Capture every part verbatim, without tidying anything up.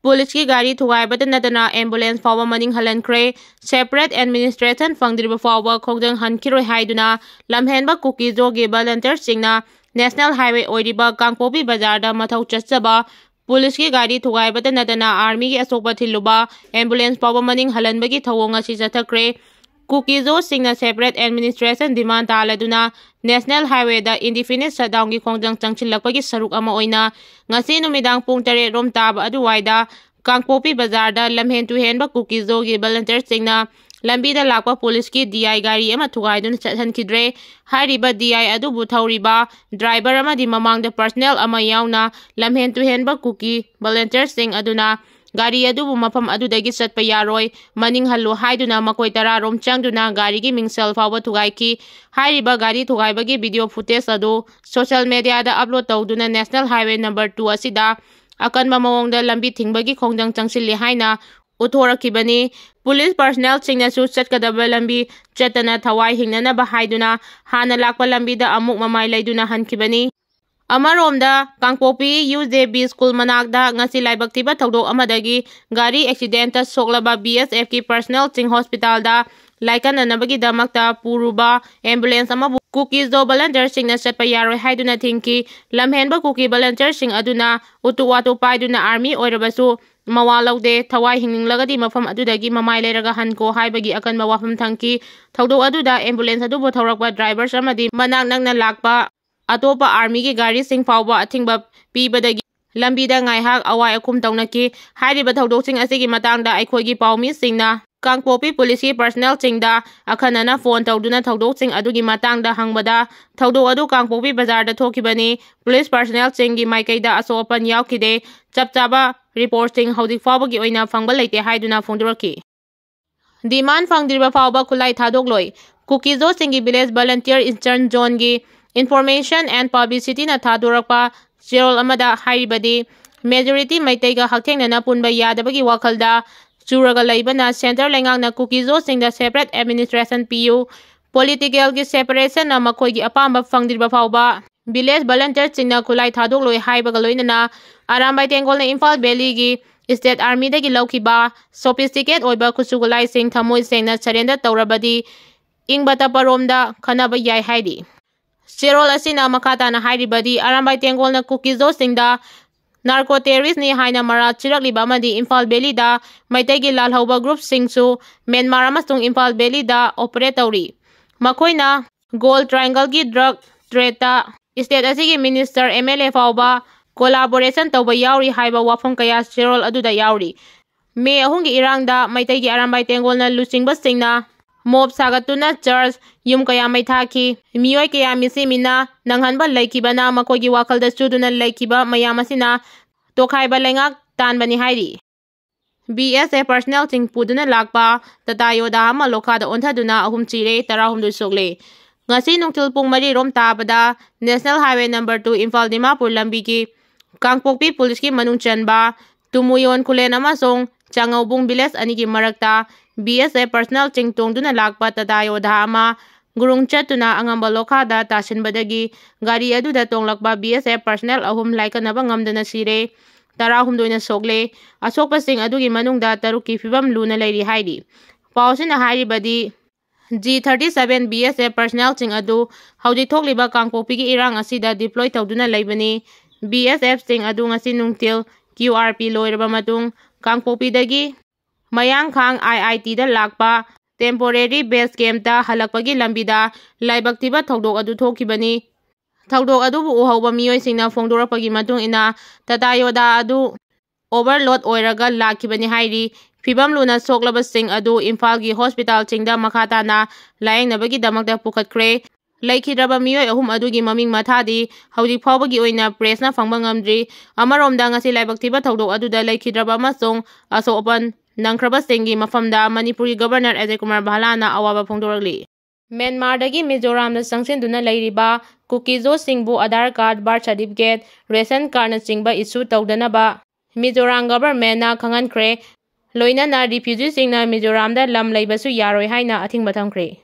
ꯄꯨꯂꯤꯁꯀꯤ ꯒꯥꯔꯤ ꯊꯨꯒꯥꯏꯕꯇ ꯅꯠꯇꯅ ambulance ꯐꯥꯎꯕ ꯃꯅꯤꯡ ꯍꯜꯍꯟꯈ꯭ꯔꯦ꯫ Separate administration ꯐꯪꯗ꯭ꯔꯤꯕ ꯐꯥꯎꯕ ꯈꯣꯡꯖꯪ ꯍꯟꯈꯤꯔꯣꯏ ꯍꯥꯏꯗꯨꯅ ꯂꯝꯍꯦꯟꯕ ꯀꯨꯀꯤꯖꯣꯒꯤ volunteerꯁꯤꯡꯅ National Highway ꯑꯣꯏꯔꯤꯕ ꯀꯥꯡꯄꯣꯛꯄꯤ ꯕꯖꯥꯔꯗ ꯃꯊꯧ ꯆꯠꯆꯕ ꯄꯨꯂꯤꯁꯀꯤ ꯒꯥꯔꯤ ꯊꯨꯒꯥꯏꯕꯇ ꯅꯠꯇꯅ armyꯒꯤ ꯑꯁꯣꯛꯄ ꯊꯤꯜꯂꯨꯕ ambulance ꯐꯥꯎꯕ ꯃꯅꯤꯡ ꯍꯜꯍꯟꯕꯒꯤ ꯊꯧꯑꯣꯡ ꯑꯁꯤ ꯆꯠꯊꯈ꯭ꯔꯦ꯫ ꯀꯨꯀꯤꯖꯣꯁꯤꯡꯅ separate administration demand ꯇꯥꯍꯜꯂꯗꯨꯅ National Highwayꯗ indefinite shutdownꯒꯤ ꯈꯣꯡꯖꯪ ꯆꯪꯁꯤꯜꯂꯛꯄꯒꯤ ꯁꯔꯨꯛ ꯑꯃ ꯑꯣꯏꯅ ꯉꯁꯤ ꯅꯨꯃꯤꯗꯥꯡ ꯄꯨꯡ ꯇꯔꯦꯠ ꯔꯣꯝ ꯇꯥꯕ ꯑꯗꯨꯋꯥꯏꯗ ꯀꯥꯡꯄꯣꯛꯄꯤ ꯕꯖꯥꯔꯗ ꯂꯝꯍꯦꯟ ꯇꯨꯍꯦꯟꯕ ꯀꯨꯀꯤꯖꯣꯒꯤ volunteerꯁꯤꯡꯅ ꯂꯝꯕꯤꯗ ꯂꯥꯛꯄ ꯄꯨꯂꯤꯁꯀꯤ DI ꯒꯥꯔꯤ ꯑꯃ ꯊꯨꯒꯥꯏꯗꯨꯅ ꯆꯠꯍꯟꯈꯤꯗ꯭ꯔꯦ꯫ ꯍꯥꯏꯔꯤꯕ DI ꯑꯗꯨꯕꯨ ꯊꯧꯔꯤꯕ driver ꯑꯃꯗꯤ ꯃꯃꯥꯡꯗ personnel ꯑꯃ ꯌꯥꯎꯅ ꯂꯝꯍꯦꯟ ꯇꯨꯍꯦꯟꯕ ꯀꯨꯀꯤ volunteerꯁꯤꯡ ꯑꯗꯨꯅ ꯒꯥꯔꯤ ꯑꯗꯨꯕꯨ ꯃꯐꯝ ꯑꯗꯨꯗꯒꯤ ꯆꯠꯄ ꯌꯥꯔꯣꯏ, ꯃꯅꯤꯡ ꯍꯜꯂꯨ ꯍꯥꯏꯗꯨꯅ ꯃꯈꯣꯏ ꯇꯔꯥ ꯔꯣꯝ ꯆꯪꯗꯨꯅ ꯒꯥꯔꯤꯒꯤ ꯃꯤꯡꯁꯦꯜ ꯐꯥꯎꯕ ꯊꯨꯒꯥꯏꯈꯤ꯫ ꯍꯥꯏꯔꯤꯕ ꯒꯥꯔꯤ ꯊꯨꯒꯥꯏꯕꯒꯤ video footage ꯑꯗꯨ social mediaꯗ upload ꯇꯧꯗꯨꯅ National Highway number two ꯑꯁꯤꯗ ꯑꯀꯟꯕ ꯃꯑꯣꯡꯗ ꯂꯝꯕꯤ ꯊꯤꯡꯕꯒꯤ ꯈꯣꯡꯖꯪ ꯆꯪꯁꯤꯜꯂꯤ ꯍꯥꯏꯅ ꯎꯠꯊꯣꯔꯛꯈꯤꯕꯅꯤ꯫ ꯄꯨꯂꯤꯁ personnelꯁꯤꯡꯅꯁꯨ ꯆꯠꯀꯗꯕ ꯂꯝꯕꯤ ꯆꯠꯇꯅ ꯊꯋꯥꯏ ꯍꯤꯡꯅꯅꯕ ꯍꯥꯏꯗꯨꯅ ꯍꯥꯟꯅ ꯂꯥꯛꯄ ꯂꯝꯕꯤꯗ ꯑꯃꯨꯛ ꯃꯃꯥꯏ ꯂꯩꯗꯨꯅ ꯍꯟꯈꯤꯕꯅꯤ꯫ ꯑꯃꯔꯣꯝꯗ, ꯀꯥꯡꯄꯣꯛꯄꯤ UJB school ꯃꯅꯥꯛꯇ ꯉꯁꯤ ꯂꯥꯏꯕꯛ ꯊꯤꯕ ꯊꯧꯗꯣꯛ ꯑꯃꯗꯒꯤ ꯒꯥꯔꯤ accidentꯇ ꯁꯣꯛꯂꯕ BSFꯀꯤ personnelꯁꯤꯡ hospitalꯗ ꯂꯥꯏꯀꯠꯅꯅꯕꯒꯤꯗꯃꯛꯇ ꯄꯨꯔꯨꯕ ambulance ꯑꯃꯕꯨ ꯀꯨꯀꯤꯖꯣ volunteerꯁꯤꯡꯅ ꯆꯠꯄ ꯌꯥꯔꯣꯏ ꯍꯥꯏꯗꯨꯅ ꯊꯤꯡꯈꯤ꯫ ꯂꯝꯍꯦꯟꯕ ꯀꯨꯀꯤ volunteerꯁꯤꯡ ꯑꯗꯨꯅ ꯎꯇꯨ ꯋꯥꯇꯨ ꯄꯥꯏꯗꯨꯅ army ꯑꯣꯏꯔꯕꯁꯨ ꯃꯋꯥ ꯂꯧꯗꯦ, ꯊꯋꯥꯏ ꯍꯤꯡꯅꯤꯡꯂꯒꯗꯤ ꯃꯐꯝ ꯑꯗꯨꯗꯒꯤ ꯃꯃꯥꯏ ꯂꯩꯔꯒ ꯍꯟꯈꯣ ꯍꯥꯏꯕꯒꯤ ꯑꯀꯟꯕ ꯋꯥꯐꯝ ꯊꯝꯈꯤ꯫ ꯊꯧꯗꯣꯛ ꯑꯗꯨꯗ ambulance ꯑꯗꯨꯕꯨ ꯊꯧꯔꯛꯄ drivers ꯑꯃꯗꯤ ꯃꯅꯥꯛ ꯅꯛꯅ ꯂꯥꯛꯄ ꯑꯇꯣꯞꯄ armyꯒꯤ ꯒꯥꯔꯤꯁꯤꯡ ꯐꯥꯎꯕ ꯑꯊꯤꯡꯕ ꯄꯤꯕꯗꯒꯤ ꯂꯝꯕꯤꯗ ꯉꯥꯏꯍꯥꯛ ꯑꯋꯥꯏ ꯑꯈꯨꯝ ꯇꯧꯅꯈꯤ꯫ ꯍꯥꯏꯔꯤꯕ ꯊꯧꯗꯣꯛꯁꯤꯡ ꯑꯁꯤꯒꯤ ꯃꯇꯥꯡꯗ ꯑꯩꯈꯣꯏꯒꯤ ꯄꯥꯎꯃꯤꯁꯤꯡꯅ ꯀꯥꯡꯄꯣꯛꯄꯤ ꯄꯨꯂꯤꯁꯀꯤ personnelꯁꯤꯡꯗ ꯑꯈꯟꯅꯅ phone ꯇꯧꯗꯨꯅ ꯊꯧꯗꯣꯛꯁꯤꯡ ꯑꯗꯨꯒꯤ ꯃꯇꯥꯡꯗ ꯍꯪꯕꯗ, ꯊꯧꯗꯣꯛ ꯑꯗꯨ ꯀꯥꯡꯄꯣꯛꯄꯤ ꯕꯖꯥꯔꯗ ꯊꯣꯛꯈꯤꯕꯅꯤ, ꯄꯨꯂꯤꯁ personnelꯁꯤꯡꯒꯤ ꯃꯥꯏꯀꯩꯗ ꯑꯁꯣꯛ ꯑꯄꯟ ꯌꯥꯎꯈꯤꯗꯦ, ꯆꯞ ꯆꯥꯕ reportꯁꯤꯡ ꯍꯧꯖꯤꯛ ꯐꯥꯎꯕꯒꯤ ꯑꯣꯏꯅ ꯐꯪꯕ ꯂꯩꯇꯦ ꯍꯥꯏꯗꯨꯅ ꯐꯣꯡꯗꯣꯔꯛꯈꯤ꯫ Demand ꯐꯪꯗ꯭ꯔꯤꯕ ꯐꯥꯎꯕ ꯈꯨꯠꯂꯥꯏ ꯊꯥꯗꯣꯛꯂꯣꯏ꯫ ꯀꯨꯀꯤꯖꯣꯁꯤꯡꯒꯤ village volunteer Eastern Zoneꯒꯤ Information and Publicityꯅ ꯊꯥꯗꯣꯔꯛꯄ ꯆꯦꯔꯣꯜ ꯑꯃꯗ ꯍꯥꯏꯔꯤꯕꯗꯤ, majority ꯃꯩꯇꯩꯒ ꯍꯛꯊꯦꯡꯅꯅ ꯄꯨꯟꯕ ꯌꯥꯗꯕꯒꯤ ꯋꯥꯈꯜꯗ ꯆꯨꯔꯒ ꯂꯩꯕꯅ centre ꯂꯩꯉꯥꯛꯅ ꯀꯨꯀꯤꯖꯣꯁꯤꯡꯗ separate administration ꯄꯤꯌꯨ, politicalꯒꯤ separationꯅ ꯃꯈꯣꯏꯒꯤ ꯑꯄꯥꯝꯕ ꯐꯪꯗ꯭ꯔꯤꯕ ꯐꯥꯎꯕ village volunteerꯁꯤꯡꯅ ꯈꯨꯠꯂꯥꯏ ꯊꯥꯗꯣꯛꯂꯣꯏ ꯍꯥꯏꯕꯒ ꯂꯣꯏꯅꯅ ꯑꯔꯥꯝꯕꯥꯏ ꯇꯦꯡꯒꯣꯜꯅ ꯏꯝꯐꯥꯜ valleyꯒꯤ state army ꯗꯒꯤ ꯂꯧꯈꯤꯕ sophisticated ꯑꯣꯏꯕ ꯈꯨꯠꯁꯨ ꯈꯨꯠꯂꯥꯏꯁꯤꯡ ꯊꯃꯣꯏ ꯁꯦꯡꯅ surrender ꯇꯧꯔꯕꯗꯤ ꯏꯪꯕ ꯇꯞꯄꯔꯣꯝꯗ ꯈꯟꯅꯕ ꯌꯥꯏ ꯍꯥꯏꯔꯤ꯫ ꯆꯦꯔꯣꯜ ꯑꯁꯤꯅ ꯃꯈꯥ ꯇꯥꯅ ꯍꯥꯏꯔꯤꯕꯗꯤ, ꯑꯔꯥꯝꯕꯥꯏ ꯇꯦꯡꯒꯣꯜꯅ ꯀꯨꯀꯤꯖꯣꯁꯤꯡꯗ narco terrorist ꯅꯤ ꯍꯥꯏꯅ ꯃꯔꯥꯜ ꯆꯤꯔꯛꯂꯤꯕ ꯑꯃꯗꯤ ꯏꯝꯐꯥꯜ valley ꯗ ꯃꯩꯇꯩꯒꯤ ꯂꯥꯜꯍꯧꯕ group ꯁꯤꯡꯁꯨ ꯃ꯭ꯌꯥꯟꯃꯥꯔ ꯑꯃꯁꯨꯡ ꯏꯝꯐꯥꯜ valley ꯗ operate ꯇꯧꯔꯤ꯫ ꯃꯈꯣꯏꯅ Golden Triangle ꯒꯤ drug trade ꯇ state ꯑꯁꯤꯒꯤ minister, M L A ꯐꯥꯎꯕ collaboration ꯇꯧꯕ ꯌꯥꯎꯔꯤ ꯍꯥꯏꯕ ꯋꯥꯐꯝ ꯀꯌꯥ ꯆꯦꯔꯣꯜ ꯑꯗꯨꯗ ꯌꯥꯎꯔꯤ꯫ ꯃꯦ ꯑꯍꯨꯝꯒꯤ ꯏꯔꯥꯡꯗ ꯃꯩꯇꯩꯒꯤ ꯑꯔꯥꯝꯕꯥꯏ ꯇꯦꯡꯒꯣꯜꯅ ꯂꯨꯆꯤꯡꯕꯁꯤꯡꯅ mob ꯁꯥꯒꯠꯇꯨꯅ church, ꯌꯨꯝ ꯀꯌꯥ ꯃꯩ ꯊꯥꯈꯤ꯫ ꯃꯤꯑꯣꯏ ꯀꯌꯥ ꯃꯤꯁꯤ ꯃꯤꯅꯥ ꯅꯪꯍꯟꯕ ꯂꯩꯈꯤꯕꯅ ꯃꯈꯣꯏꯒꯤ ꯋꯥꯈꯜꯗ ꯆꯨꯗꯨꯅ ꯂꯩꯈꯤꯕ ꯃꯌꯥꯝ ꯑꯁꯤꯅ ꯇꯣꯈꯥꯏꯕ ꯂꯩꯉꯥꯛ ꯇꯥꯟꯕꯅꯤ ꯍꯥꯏꯔꯤ꯫ B S F personnel ꯁꯤꯡ ꯄꯨꯗꯨꯅ ꯂꯥꯛꯄ Tata Yada ꯑꯃ ꯂꯣꯈꯥꯗ ꯑꯣꯟꯊꯗꯨꯅ ꯑꯍꯨꯝ ꯁꯤꯔꯦ, ꯇꯔꯥꯍꯨꯝꯗꯣꯏ ꯁꯣꯛꯂꯦ꯫ ꯉꯁꯤ ꯅꯨꯡꯊꯤꯜ ꯄꯨꯡ ꯃꯔꯤ ꯔꯣꯝ ꯇꯥꯕꯗ National Highway number two Imphal Dimapur ꯂꯝꯕꯤꯒꯤ ꯀꯥꯡꯄꯣꯛꯄꯤ police ꯀꯤ ꯃꯅꯨꯡ ꯆꯟꯕ ꯇꯨꯃꯨꯌꯣꯟ ꯈꯨꯂꯦꯟ ꯑꯃꯁꯨꯡ ꯆꯥꯉꯧꯕꯨꯡ village ꯑꯅꯤꯒꯤ ꯃꯔꯛꯇ B S F personnel ꯁꯤꯡ ꯇꯣꯡꯗꯨꯅ ꯂꯥꯛꯄ Tata Yada ꯑꯃ ꯒꯨꯔꯨꯡ ꯆꯠꯇꯨꯅ ꯑꯉꯝꯕ ꯂꯣꯈꯥꯗ ꯇꯥꯁꯤꯟꯕꯗꯒꯤ ꯒꯥꯔꯤ ꯑꯗꯨꯗ ꯇꯣꯡꯂꯛꯄ B S F personnel ꯑꯍꯨꯝ ꯂꯥꯏꯀꯠꯅꯕ ꯉꯝꯗꯅ ꯁꯤꯔꯦ, ꯇꯔꯥꯍꯨꯝꯗꯣꯏꯅ ꯁꯣꯛꯂꯦ꯫ ꯑꯁꯣꯛꯄꯁꯤꯡ ꯑꯗꯨꯒꯤ ꯃꯅꯨꯡꯗ ꯇꯔꯨꯛꯀꯤ ꯐꯤꯕꯝ ꯂꯨꯅ ꯂꯩꯔꯤ ꯍꯥꯏꯔꯤ꯫ ꯄꯥꯎꯁꯤꯅ ꯍꯥꯏꯔꯤꯕꯗꯤ, G thirty seven B S F personnel ꯁꯤꯡ ꯑꯗꯨ ꯍꯧꯖꯤꯛ ꯊꯣꯛꯂꯤꯕ ꯀꯥꯡꯄꯣꯛꯄꯤꯒꯤ ꯏꯔꯥꯡ ꯑꯁꯤꯗ deploy ꯇꯧꯗꯨꯅ ꯂꯩꯕꯅꯤ꯫ B S F ꯁꯤꯡ ꯑꯗꯨ ꯉꯁꯤ ꯅꯨꯡꯊꯤꯜ Q R P ꯂꯣꯏꯔꯕ ꯃꯇꯨꯡ ꯀꯥꯡꯄꯣꯛꯄꯤꯗꯒꯤ ꯃꯌꯥꯡꯈꯥꯡ I I T ꯗ ꯂꯥꯛꯄ temporary base camp ꯇ ꯍꯜꯂꯛꯄꯒꯤ ꯂꯝꯕꯤꯗ ꯂꯥꯏꯕꯛ ꯊꯤꯕ ꯊꯧꯗꯣꯛ ꯑꯗꯨ ꯊꯣꯛꯈꯤꯕꯅꯤ꯫ ꯊꯧꯗꯣꯛ ꯑꯗꯨꯕꯨ ꯎꯍꯧꯕ ꯃꯤꯑꯣꯏꯁꯤꯡꯅ ꯐꯣꯡꯗꯣꯔꯛꯄꯒꯤ ꯃꯇꯨꯡ ꯏꯟꯅ, Tata Yada ꯑꯗꯨ overload ꯑꯣꯏꯔꯒ ꯂꯥꯛꯈꯤꯕꯅꯤ ꯍꯥꯏꯔꯤ꯫ ꯐꯤꯕꯝ ꯂꯨꯅ ꯁꯣꯛꯂꯕꯁꯤꯡ ꯑꯗꯨ ꯏꯝꯐꯥꯜꯒꯤ hospital ꯁꯤꯡꯗ ꯃꯈꯥ ꯇꯥꯅ ꯂꯥꯌꯦꯡꯅꯕꯒꯤꯗꯃꯛꯇ ꯄꯨꯈꯠꯈ꯭ꯔꯦ꯫ ꯂꯩꯈꯤꯗ꯭ꯔꯕ ꯃꯤꯑꯣꯏ ꯑꯍꯨꯝ ꯑꯗꯨꯒꯤ ꯃꯃꯤꯡ ꯃꯊꯥꯗꯤ ꯍꯧꯖꯤꯛ ꯐꯥꯎꯕꯒꯤ ꯑꯣꯏꯅ press ꯅ ꯐꯪꯕ ꯉꯝꯗ꯭ꯔꯤ꯫ ꯑꯃꯔꯣꯝꯗ, ꯉꯁꯤ ꯂꯥꯏꯕꯛ ꯊꯤꯕ ꯊꯧꯗꯣꯛ ꯑꯗꯨꯗ ꯂꯩꯈꯤꯗ꯭ꯔꯕ ꯑꯃꯁꯨꯡ ꯑꯁꯣꯛ ꯑꯄꯟ ꯅꯪꯈ꯭ꯔꯕꯁꯤꯡꯒꯤ ꯃꯐꯝꯗ ꯃꯅꯤꯄꯨꯔꯒꯤ Governor ꯑꯖꯌ ꯀꯨꯃꯥꯔ ꯚꯜꯂꯥꯅ ꯑꯋꯥꯕ ꯐꯣꯡꯗꯣꯔꯛꯂꯤ꯫ ꯃ꯭ꯌꯥꯟꯃꯥꯔꯗꯒꯤ ꯃꯤꯖꯣꯔꯥꯝꯗ ꯆꯪꯁꯤꯟꯗꯨꯅ ꯂꯩꯔꯤꯕ ꯀꯨꯀꯤꯖꯣꯁꯤꯡꯕꯨ Aadhaar card, birth certificate, ration card ꯅꯆꯤꯡꯕ issue ꯇꯧꯗꯅꯕ ꯃꯤꯖꯣꯔꯥꯝ government ꯅ ꯈꯪꯍꯟꯈ꯭ꯔꯦ꯫ ꯂꯣꯏꯅꯅ refugee ꯁꯤꯡꯅ ꯃꯤꯖꯣꯔꯥꯝꯗ ꯂꯝ ꯂꯩꯕꯁꯨ ꯌꯥꯔꯣꯏ ꯍꯥꯏꯅ ꯑꯊꯤꯡꯕ ꯊꯝꯈ꯭ꯔꯦ꯫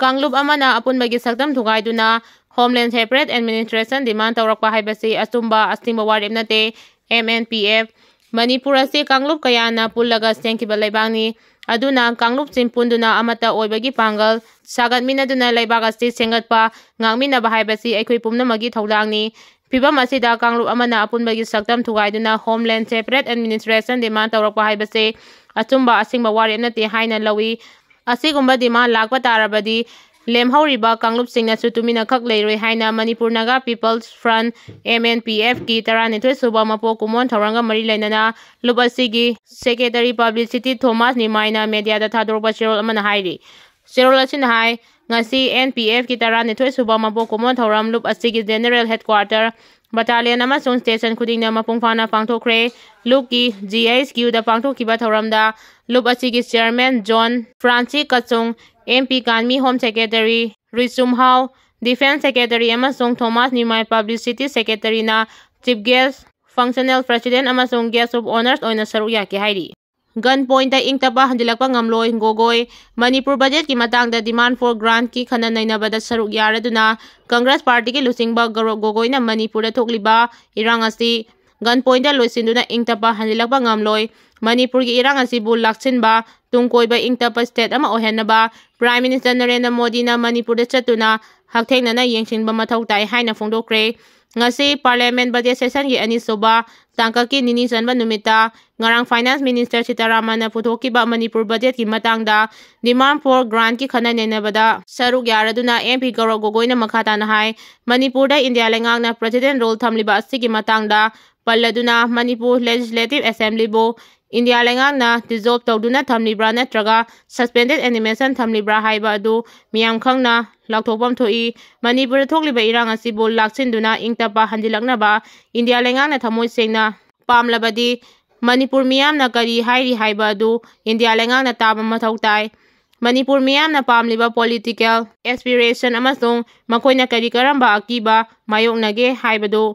ꯀꯥꯡꯂꯨꯞ ꯑꯃꯅ ꯑꯄꯨꯟꯕꯒꯤ ꯁꯛꯇꯝ ꯊꯨꯒꯥꯏꯗꯨꯅ Homeland separate administration demand ꯇꯧꯔꯛꯄ ꯍꯥꯏꯕꯁꯤ ꯑꯆꯨꯝꯕ ꯑꯁꯦꯡꯕ ꯋꯥꯔꯦꯞ ꯅꯠꯇꯦ꯫ M N P F Manipur ꯑꯁꯤ ꯀꯥꯡꯂꯨꯞ ꯀꯌꯥꯅ ꯄꯨꯜꯂꯒ ꯁꯦꯝꯈꯤꯕ ꯂꯩꯕꯥꯛꯅꯤ꯫ ꯑꯗꯨꯅ ꯀꯥꯡꯂꯨꯞꯁꯤꯡ ꯄꯨꯟꯗꯨꯅ ꯑꯃꯠꯇ ꯑꯣꯏꯕꯒꯤ ꯄꯥꯡꯒꯜ ꯁꯥꯒꯠꯃꯤꯟꯅꯗꯨꯅ ꯂꯩꯕꯥꯛ ꯑꯁꯤ ꯁꯦꯝꯒꯠꯄ, ꯉꯥꯛꯃꯤꯟꯅꯕ ꯍꯥꯏꯕꯁꯤ ꯑꯩꯈꯣꯏ ꯄꯨꯝꯅꯃꯛꯀꯤ ꯊꯧꯗꯥꯡꯅꯤ꯫ ꯐꯤꯚꯝ ꯑꯁꯤꯗ ꯀꯥꯡꯂꯨꯞ ꯑꯃꯅ ꯑꯄꯨꯟꯕꯒꯤ ꯁꯛꯇꯝ ꯊꯨꯒꯥꯏꯗꯨꯅ Homeland Separate Administration demand ꯇꯧꯔꯛꯄ ꯍꯥꯏꯕꯁꯤ ꯑꯆꯨꯝꯕ ꯑꯁꯦꯡꯕ ꯋꯥꯔꯦꯞ ꯅꯠꯇꯦ ꯍꯥꯏꯅ ꯂꯧꯏ꯫ ꯑꯁꯤꯒꯨꯝꯕ demand ꯂꯥꯛꯄ ꯇꯥꯔꯕꯗꯤ ꯂꯦꯝꯍꯧꯔꯤꯕ ꯀꯥꯡꯂꯨꯞꯁꯤꯡꯅꯁꯨ ꯇꯨꯃꯤꯟꯅꯈꯛ ꯂꯩꯔꯣꯏ ꯍꯥꯏꯅ Manipur Naga People's Front, M N P F, ꯀꯤ ꯇꯔꯥꯅꯤꯊꯣꯏ ꯁꯨꯕ ꯃꯄꯣꯛ ꯀꯨꯝꯑꯣꯟ ꯊꯧꯔꯝꯒ ꯃꯔꯤ ꯂꯩꯅꯅ ꯂꯨꯞ ꯑꯁꯤꯒꯤ Secretary Publicity Thomas Nimai ꯅ media ꯗ ꯊꯥꯗꯣꯔꯛꯄ ꯆꯦꯔꯣꯜ ꯑꯃꯅ ꯍꯥꯏꯔꯤ꯫ ꯆꯦꯔꯣꯜ ꯑꯁꯤꯅ ꯍꯥꯏ, ꯉꯁꯤ N P F ꯀꯤ ꯇꯔꯥꯅꯤꯊꯣꯏ ꯁꯨꯕ ꯃꯄꯣꯛ ꯀꯨꯝꯑꯣꯟ ꯊꯧꯔꯝ ꯂꯨꯞ ꯑꯁꯤꯒꯤ General Headquarter, Battalion ꯑꯃꯁꯨꯡ station ꯈꯨꯗꯤꯡꯗ ꯃꯄꯨꯡ ꯐꯥꯅ ꯄꯥꯡꯊꯣꯛꯈ꯭ꯔꯦ꯫ ꯂꯨꯞꯀꯤ G H Q ꯗ ꯄꯥꯡꯊꯣꯛꯈꯤꯕ ꯊꯧꯔꯝꯗ ꯂꯨꯞ ꯑꯁꯤꯒꯤ Chairman John Francis Kachung, M P Kanmi Home Secretary Richum Hao, Defence Secretary ꯑꯃꯁꯨꯡ Thomas Nimai Publicity Secretary ꯅ Chief Guest, Functional President ꯑꯃꯁꯨꯡ Guest of Honours ꯑꯣꯏꯅ ꯁꯔꯨꯛ ꯌꯥꯈꯤ ꯍꯥꯏꯔꯤ꯫ Gun point ꯇ ꯏꯪ ꯇꯞꯄ ꯍꯟꯖꯤꯜꯂꯛꯄ ꯉꯝꯂꯣꯏ꯫ ꯒꯣꯒꯣꯏ, ꯃꯅꯤꯄꯨꯔ budget ꯀꯤ ꯃꯇꯥꯡꯗ demand for grant ꯀꯤ ꯈꯟꯅ ꯅꯩꯅꯕꯗ ꯁꯔꯨꯛ ꯌꯥꯔꯗꯨꯅ Congress Party ꯒꯤ ꯂꯨꯆꯤꯡꯕ ꯒꯧꯔꯕ ꯒꯣꯒꯣꯏꯅ ꯃꯅꯤꯄꯨꯔꯗ ꯊꯣꯛꯂꯤꯕ ꯏꯔꯥꯡ ꯑꯁꯤ gun point ꯇ ꯂꯣꯏꯁꯤꯟꯗꯨꯅ ꯏꯪ ꯇꯞꯄ ꯍꯟꯖꯤꯜꯂꯛꯄ ꯉꯝꯂꯣꯏ꯫ ꯃꯅꯤꯄꯨꯔꯒꯤ ꯏꯔꯥꯡ ꯑꯁꯤꯕꯨ ꯂꯥꯛꯁꯤꯟꯕ, ꯇꯨꯡ ꯀꯣꯏꯕ ꯏꯪ ꯇꯞꯄ state ꯑꯃ ꯑꯣꯏꯍꯟꯅꯕ Prime Minister ꯅꯔꯦꯟꯗ꯭ꯔ ꯃꯣꯗꯤꯅ ꯃꯅꯤꯄꯨꯔꯗ ꯆꯠꯇꯨꯅ ꯍꯛꯊꯦꯡꯅꯅ ꯌꯦꯡꯁꯤꯟꯕ ꯃꯊꯧ ꯇꯥꯏ ꯍꯥꯏꯅ ꯐꯣꯡꯗꯣꯛꯈ꯭ꯔꯦ꯫ ꯉꯁꯤ Parliament budget session ꯒꯤ ꯑꯅꯤꯁꯨꯕ ꯇꯥꯡꯀꯛꯀꯤ ꯅꯤꯅꯤ ꯆꯟꯕ ꯅꯨꯃꯤꯠꯇ ꯉꯔꯥꯡ Finance Minister ꯁꯤꯇꯥꯔꯥꯃꯟꯅ ꯄꯨꯊꯣꯛꯈꯤꯕ ꯃꯅꯤꯄꯨꯔ budget ꯀꯤ ꯃꯇꯥꯡꯗ demand for grant ꯀꯤ ꯈꯟꯅ ꯅꯩꯅꯕꯗ ꯁꯔꯨꯛ ꯌꯥꯔꯗꯨꯅ M P ꯒꯧꯔꯕ ꯒꯣꯒꯣꯏꯅ ꯃꯈꯥ ꯇꯥꯅ ꯍꯥꯏ, ꯃꯅꯤꯄꯨꯔꯗ ꯏꯟꯗꯤꯌꯥ ꯂꯩꯉꯥꯛꯅ President rule ꯊꯝꯂꯤꯕ ꯑꯁꯤꯒꯤ ꯃꯇꯥꯡꯗ ꯄꯜꯂꯗꯨꯅ ꯃꯅꯤꯄꯨꯔ Legislative Assembly ꯕꯨ ꯏꯟꯗꯤꯌꯥ ꯂꯩꯉꯥꯛꯅ dissolve ꯇꯧꯗꯨꯅ ꯊꯝꯂꯤꯕ꯭ꯔꯥ ꯅꯠꯇ꯭ꯔꯒ suspended animation ꯊꯝꯂꯤꯕ꯭ꯔꯥ ꯍꯥꯏꯕ ꯑꯗꯨ ꯃꯤꯌꯥꯝ ꯈꯪꯅ ꯂꯥꯎꯊꯣꯛꯐꯝ ꯊꯣꯛꯏ꯫ ꯃꯅꯤꯄꯨꯔꯗ ꯊꯣꯛꯂꯤꯕ ꯏꯔꯥꯡ ꯑꯁꯤꯕꯨ ꯂꯥꯛꯁꯤꯟꯗꯨꯅ ꯏꯪ ꯇꯞꯄ ꯍꯟꯖꯤꯜꯂꯛꯅꯕ ꯏꯟꯗꯤꯌꯥ ꯂꯩꯉꯥꯛꯅ ꯊꯃꯣꯏ ꯁꯦꯡꯅ ꯄꯥꯝꯂꯕꯗꯤ ꯃꯅꯤꯄꯨꯔ ꯃꯤꯌꯥꯝꯅ ꯀꯔꯤ ꯍꯥꯏꯔꯤ ꯍꯥꯏꯕ ꯑꯗꯨ ꯏꯟꯗꯤꯌꯥ ꯂꯩꯉꯥꯛꯅ ꯇꯥꯕ ꯃꯊꯧ ꯇꯥꯏ꯫ ꯃꯅꯤꯄꯨꯔ ꯃꯤꯌꯥꯝꯅ ꯄꯥꯝꯂꯤꯕ political aspiration ꯑꯃꯁꯨꯡ ꯃꯈꯣꯏꯅ ꯀꯔꯤ ꯀꯔꯝꯕ ꯑꯀꯤꯕ ꯃꯥꯌꯣꯛꯅꯒꯦ ꯍꯥꯏꯕꯗꯨ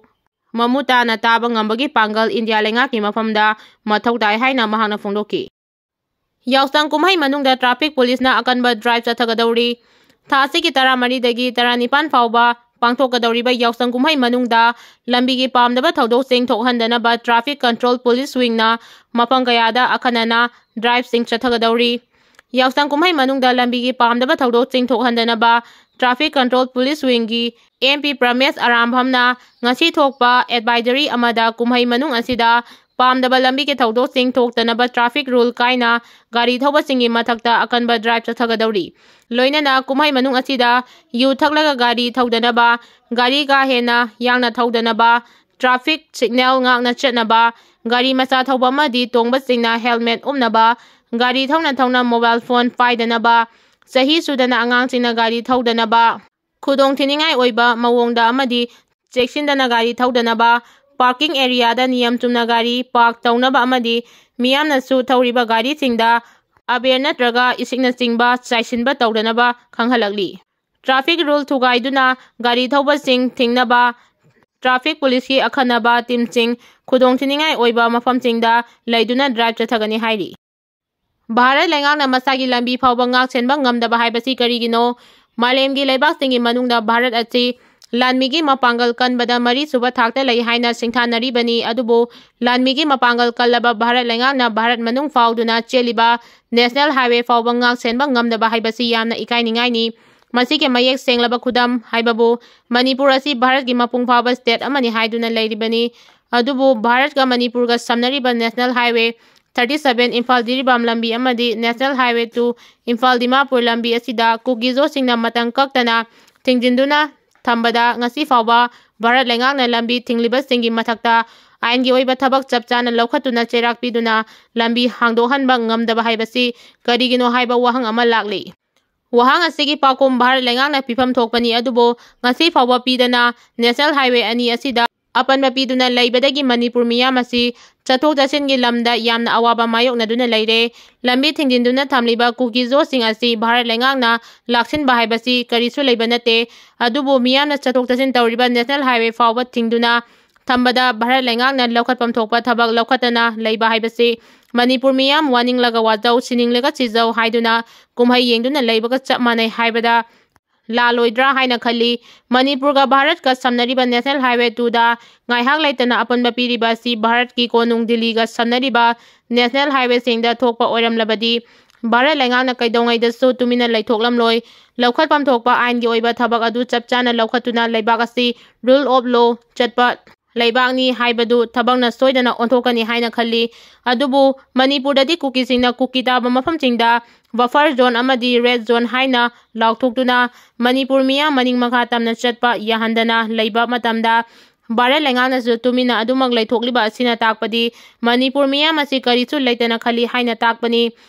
ꯃꯃꯨꯠ ꯇꯥꯅ ꯇꯥꯕ ꯉꯝꯕꯒꯤ ꯄꯥꯡꯒꯜ ꯏꯟꯗꯤꯌꯥ ꯂꯩꯉꯥꯛꯀꯤ ꯃꯐꯝꯗ ꯃꯊꯧ ꯇꯥꯏ ꯍꯥꯏꯅ ꯃꯍꯥꯛꯅ ꯐꯣꯡꯗꯣꯛꯈꯤ꯫ ꯌꯥꯎꯁꯪ ꯀꯨꯝꯍꯩ ꯃꯅꯨꯡꯗ traffic police ꯅ ꯑꯀꯟꯕ drive ꯆꯠꯊꯒꯗꯧꯔꯤ꯫ ꯊꯥ ꯑꯁꯤꯒꯤ ꯇꯔꯥꯃꯔꯤꯗꯒꯤ ꯇꯔꯥꯅꯤꯄꯥꯟ ꯐꯥꯎꯕ ꯄꯥꯡꯊꯣꯛꯀꯗꯧꯔꯤꯕ ꯌꯥꯎꯁꯪ ꯀꯨꯝꯍꯩ ꯃꯅꯨꯡꯗ ꯂꯝꯕꯤꯒꯤ ꯄꯥꯝꯗꯕ ꯊꯧꯗꯣꯛꯁꯤꯡ ꯊꯣꯛꯍꯟꯗꯅꯕ Traffic Control Police Wingꯅ ꯃꯐꯝ ꯀꯌꯥꯗ ꯑꯈꯟꯅꯅ driveꯁꯤꯡ ꯆꯠꯊꯒꯗꯧꯔꯤ꯫ ꯌꯥꯎꯁꯪ ꯀꯨꯝꯍꯩ ꯃꯅꯨꯡꯗ ꯂꯝꯕꯤꯒꯤ ꯄꯥꯝꯗꯕ ꯊꯧꯗꯣꯛꯁꯤꯡ ꯊꯣꯛꯍꯟꯗꯅꯕ Traffic Control Police Wingꯒꯤ MP ꯄ꯭ꯔꯃꯦꯁ ꯑꯔꯥꯝꯚꯝꯅ ꯉꯁꯤ ꯊꯣꯛꯄ advisory ꯑꯃꯗ ꯀꯨꯝꯍꯩ ꯃꯅꯨꯡ ꯑꯁꯤꯗ ꯄꯥꯝꯗꯕ ꯂꯝꯕꯤꯒꯤ ꯊꯧꯗꯣꯛꯁꯤꯡ ꯊꯣꯛꯇꯅꯕ traffic rule ꯀꯥꯏꯅ ꯒꯥꯔꯤ ꯊꯧꯕꯁꯤꯡꯒꯤ ꯃꯊꯛꯇ ꯑꯀꯟꯕ drive ꯆꯠꯊꯒꯗꯧꯔꯤ꯫ ꯂꯣꯏꯅꯅ ꯀꯨꯝꯍꯩ ꯃꯅꯨꯡ ꯑꯁꯤꯗ ꯌꯨ ꯊꯛꯂꯒ ꯒꯥꯔꯤ ꯊꯧꯗꯅꯕ, ꯒꯥꯔꯤ ꯀꯥ ꯍꯦꯟꯅ ꯌꯥꯡꯅ ꯊꯧꯗꯅꯕ, traffic signal ꯉꯥꯛꯅ ꯆꯠꯅꯕ, ꯒꯥꯔꯤ ꯃꯆꯥ ꯊꯧꯕ ꯑꯃꯗꯤ ꯇꯣꯡꯕꯁꯤꯡꯅ helmet ꯎꯞꯅꯕ, ꯒꯥꯔꯤ ꯊꯧꯅ ꯊꯧꯅ mobile phone ꯄꯥꯏꯗꯅꯕ, ꯆꯍꯤ ꯁꯨꯗꯅ ꯑꯉꯥꯡꯁꯤꯡꯅ ꯒꯥꯔꯤ ꯊꯧꯗꯅꯕ, ꯈꯨꯗꯣꯡ ꯊꯤꯅꯤꯡꯉꯥꯏ ꯑꯣꯏꯕ ꯃꯑꯣꯡꯗ ꯑꯃꯗꯤ ꯆꯦꯛꯁꯤꯟꯗꯅ ꯒꯥꯔꯤ ꯊꯧꯗꯅꯕ, parking areaꯗ ꯅꯤꯌꯝ ꯆꯨꯝꯅ ꯒꯥꯔꯤ park ꯇꯧꯅꯕ ꯑꯃꯗꯤ ꯃꯤꯌꯥꯝꯅꯁꯨ ꯊꯧꯔꯤꯕ ꯒꯥꯔꯤꯁꯤꯡꯗ ꯑꯕꯦꯔ ꯅꯠꯇ꯭ꯔꯒ ꯏꯁꯤꯡꯅꯆꯤꯡꯕ ꯆꯥꯏꯁꯤꯟꯕ ꯇꯧꯗꯅꯕ ꯈꯪꯍꯜꯂꯛꯂꯤ꯫ Traffic rule ꯊꯨꯒꯥꯏꯗꯨꯅ ꯒꯥꯔꯤ ꯊꯧꯕꯁꯤꯡ ꯊꯤꯡꯅꯕ traffic policeꯀꯤ ꯑꯈꯟꯅꯕ teamꯁꯤꯡ ꯈꯨꯗꯣꯡ ꯊꯤꯅꯤꯡꯉꯥꯏ ꯑꯣꯏꯕ ꯃꯐꯝꯁꯤꯡꯗ ꯂꯩꯗꯨꯅ drive ꯆꯠꯊꯒꯅꯤ ꯍꯥꯏꯔꯤ꯫ ꯚꯥꯔꯠ ꯂꯩꯉꯥꯛꯅ ꯃꯁꯥꯒꯤ ꯂꯝꯕꯤ ꯐꯥꯎꯕ ꯉꯥꯛ ꯁꯦꯟꯕ ꯉꯝꯗꯕ ꯍꯥꯏꯕꯁꯤ ꯀꯔꯤꯒꯤꯅꯣ? ꯃꯥꯂꯦꯝꯒꯤ ꯂꯩꯕꯥꯛꯁꯤꯡꯒꯤ ꯃꯅꯨꯡꯗ ꯚꯥꯔꯠ ꯑꯁꯤ ꯂꯥꯟꯃꯤꯒꯤ ꯃꯄꯥꯡꯒꯜ ꯀꯟꯕꯗ ꯃꯔꯤꯁꯨꯕ ꯊꯥꯛꯇ ꯂꯩ ꯍꯥꯏꯅ ꯁꯤꯡꯊꯥꯅꯔꯤꯕꯅꯤ꯫ ꯑꯗꯨꯕꯨ ꯂꯥꯟꯃꯤꯒꯤ ꯃꯄꯥꯡꯒꯜ ꯀꯜꯂꯕ ꯚꯥꯔꯠ ꯂꯩꯉꯥꯛꯅ ꯚꯥꯔꯠ ꯃꯅꯨꯡ ꯐꯥꯎꯗꯨꯅ ꯆꯦꯜꯂꯤꯕ national highway ꯐꯥꯎꯕ ꯉꯥꯛ ꯁꯦꯟꯕ ꯉꯝꯗꯕ ꯍꯥꯏꯕꯁꯤ ꯌꯥꯝꯅ ꯏꯀꯥꯏꯅꯤꯡꯉꯥꯏꯅꯤ꯫ ꯃꯁꯤꯒꯤ ꯃꯌꯦꯛ ꯁꯦꯡꯂꯕ ꯈꯨꯗꯝ ꯍꯥꯏꯕꯕꯨ ꯃꯅꯤꯄꯨꯔ ꯑꯁꯤ ꯚꯥꯔꯠꯀꯤ ꯃꯄꯨꯡ ꯐꯥꯕ state ꯑꯃꯅꯤ ꯍꯥꯏꯗꯨꯅ ꯂꯩꯔꯤꯕꯅꯤ꯫ ꯑꯗꯨꯕꯨ ꯚꯥꯔꯠꯀ ꯃꯅꯤꯄꯨꯔꯒ ꯁꯝꯅꯔꯤꯕ national highway thirty seven Imphal Jiribam ꯂꯝꯕꯤ ꯑꯃꯗꯤ national highway two Imphal Dimapur ꯂꯝꯕꯤ ꯑꯁꯤꯗ ꯀꯨꯀꯤꯖꯣꯁꯤꯡꯅ ꯃꯇꯝ ꯀꯛꯇꯅ ꯊꯤꯡꯖꯤꯟꯗꯨꯅ ꯊꯝꯕꯗ ꯉꯁꯤ ꯐꯥꯎꯕ ꯚꯥꯔꯠ ꯂꯩꯉꯥꯛꯅ ꯂꯝꯕꯤ ꯊꯤꯡꯂꯤꯕꯁꯤꯡꯒꯤ ꯃꯊꯛꯇ ꯑꯥꯏꯟꯒꯤ ꯑꯣꯏꯕ ꯊꯕꯛ ꯆꯞ ꯆꯥꯅ ꯂꯧꯈꯠꯇꯨꯅ ꯆꯩꯔꯥꯛ ꯄꯤꯗꯨꯅ ꯂꯝꯕꯤ ꯍꯥꯡꯗꯣꯛꯍꯟꯕ ꯉꯝꯗꯕ ꯍꯥꯏꯕꯁꯤ ꯀꯔꯤꯒꯤꯅꯣ ꯍꯥꯏꯕ ꯋꯥꯍꯪ ꯑꯃ ꯂꯥꯛꯂꯤ꯫ ꯋꯥꯍꯪ ꯑꯁꯤꯒꯤ ꯄꯥꯎꯈꯨꯝ ꯚꯥꯔꯠ ꯂꯩꯉꯥꯛꯅ ꯄꯤꯐꯝ ꯊꯣꯛꯄꯅꯤ, ꯑꯗꯨꯕꯨ ꯉꯁꯤ ꯐꯥꯎꯕ ꯄꯤꯗꯅ national highway ꯑꯅꯤ ꯑꯁꯤꯗ ꯑꯄꯟꯕ ꯄꯤꯗꯨꯅ ꯂꯩꯕꯗꯒꯤ ꯃꯅꯤꯄꯨꯔ ꯃꯤꯌꯥꯝ ꯑꯁꯤ ꯆꯠꯊꯣꯛ ꯆꯠꯁꯤꯟꯒꯤ ꯂꯝꯗ ꯌꯥꯝꯅ ꯑꯋꯥꯕ ꯃꯥꯌꯣꯛꯅꯗꯨꯅ ꯂꯩꯔꯦ꯫ ꯂꯝꯕꯤ ꯊꯤꯡꯖꯤꯟꯗꯨꯅ ꯊꯝꯂꯤꯕ ꯀꯨꯀꯤꯖꯣꯁꯤꯡ ꯑꯁꯤ ꯚꯥꯔꯠ ꯂꯩꯉꯥꯛꯅ ꯂꯥꯛꯁꯤꯟꯕ ꯍꯥꯏꯕꯁꯤ ꯀꯔꯤꯁꯨ ꯂꯩꯕ ꯅꯠꯇꯦ꯫ ꯑꯗꯨꯕꯨ ꯃꯤꯌꯥꯝꯅ ꯆꯠꯊꯣꯛ ꯆꯠꯁꯤꯟ ꯇꯧꯔꯤꯕ national highway ꯐꯥꯎꯕ ꯊꯤꯡꯗꯨꯅ ꯊꯝꯕꯗ ꯚꯥꯔꯠ ꯂꯩꯉꯥꯛꯅ ꯂꯧꯈꯠꯐꯝ ꯊꯣꯛꯄ ꯊꯕꯛ ꯂꯧꯈꯠꯇꯅ ꯂꯩꯕ ꯍꯥꯏꯕꯁꯤ ꯃꯅꯤꯄꯨꯔ ꯃꯤꯌꯥꯝ ꯋꯥꯅꯤꯡꯂꯒ ꯋꯥꯖꯧ, ꯁꯤꯅꯤꯡꯂꯒ ꯁꯤꯖꯧ ꯍꯥꯏꯗꯨꯅ ꯀꯨꯝꯍꯩ ꯌꯦꯡꯗꯨꯅ ꯂꯩꯕꯒ ꯆꯞ ꯃꯥꯟꯅꯩ ꯍꯥꯏꯕꯗ ꯂꯥꯜꯂꯣꯏꯗ꯭ꯔꯥ ꯍꯥꯏꯅ ꯈꯜꯂꯤ꯫ ꯃꯅꯤꯄꯨꯔꯒ ꯚꯥꯔꯠꯀ ꯁꯝꯅꯔꯤꯕ National Highway two ꯗ ꯉꯥꯏꯍꯥꯛ ꯂꯩꯇꯅ ꯑꯄꯟꯕ ꯄꯤꯔꯤꯕ ꯑꯁꯤ ꯚꯥꯔꯠꯀꯤ ꯀꯣꯅꯨꯡ ꯗꯤꯜꯂꯤꯒ ꯁꯝꯅꯔꯤꯕ National Highway ꯁꯤꯡꯗ ꯊꯣꯛꯄ ꯑꯣꯏꯔꯝꯂꯕꯗꯤ ꯚꯥꯔꯠ ꯂꯩꯉꯥꯛꯅ ꯀꯩꯗꯧꯉꯩꯗꯁꯨ ꯇꯨꯃꯤꯟꯅ ꯂꯩꯊꯣꯛꯂꯝꯂꯣꯏ꯫ ꯂꯧꯈꯠꯐꯝ ꯊꯣꯛꯄ ꯑꯥꯏꯟꯒꯤ ꯑꯣꯏꯕ ꯊꯕꯛ ꯑꯗꯨ ꯆꯞ ꯆꯥꯅ ꯂꯧꯈꯠꯇꯨꯅ ꯂꯩꯕꯥꯛ ꯑꯁꯤ rule of law ꯆꯠꯄ ꯂꯩꯕꯥꯛꯅꯤ ꯍꯥꯏꯕꯗꯨ ꯊꯕꯛꯅ ꯁꯣꯏꯗꯅ ꯑꯣꯟꯊꯣꯛꯀꯅꯤ ꯍꯥꯏꯅ ꯈꯜꯂꯤ꯫ ꯑꯗꯨꯕꯨ ꯃꯅꯤꯄꯨꯔꯗꯗꯤ ꯀꯨꯀꯤꯁꯤꯡꯅ ꯀꯨꯀꯤ ꯇꯥꯕ ꯃꯐꯝꯁꯤꯡꯗ buffer zone ꯑꯃꯗꯤ red zone ꯍꯥꯏꯅ ꯂꯥꯎꯊꯣꯛꯇꯨꯅ ꯃꯅꯤꯄꯨꯔ ꯃꯤꯌꯥꯝ ꯃꯅꯤꯡ ꯃꯈꯥ ꯇꯝꯅ ꯆꯠꯄ ꯌꯥꯍꯟꯗꯅ ꯂꯩꯕ ꯃꯇꯝꯗ ꯚꯥꯔꯠ ꯂꯩꯉꯥꯛꯅꯁꯨ ꯇꯨꯃꯤꯟꯅ ꯑꯗꯨꯃꯛ ꯂꯩꯊꯣꯛꯂꯤꯕ ꯑꯁꯤꯅ ꯇꯥꯛꯄꯗꯤ ꯃꯅꯤꯄꯨꯔ ꯃꯤꯌꯥꯝ ꯑꯁꯤ ꯀꯔꯤꯁꯨ ꯂꯩꯇꯅ ꯈꯜꯂꯤ ꯍꯥꯏꯅ ꯇꯥꯛꯄꯅꯤ꯫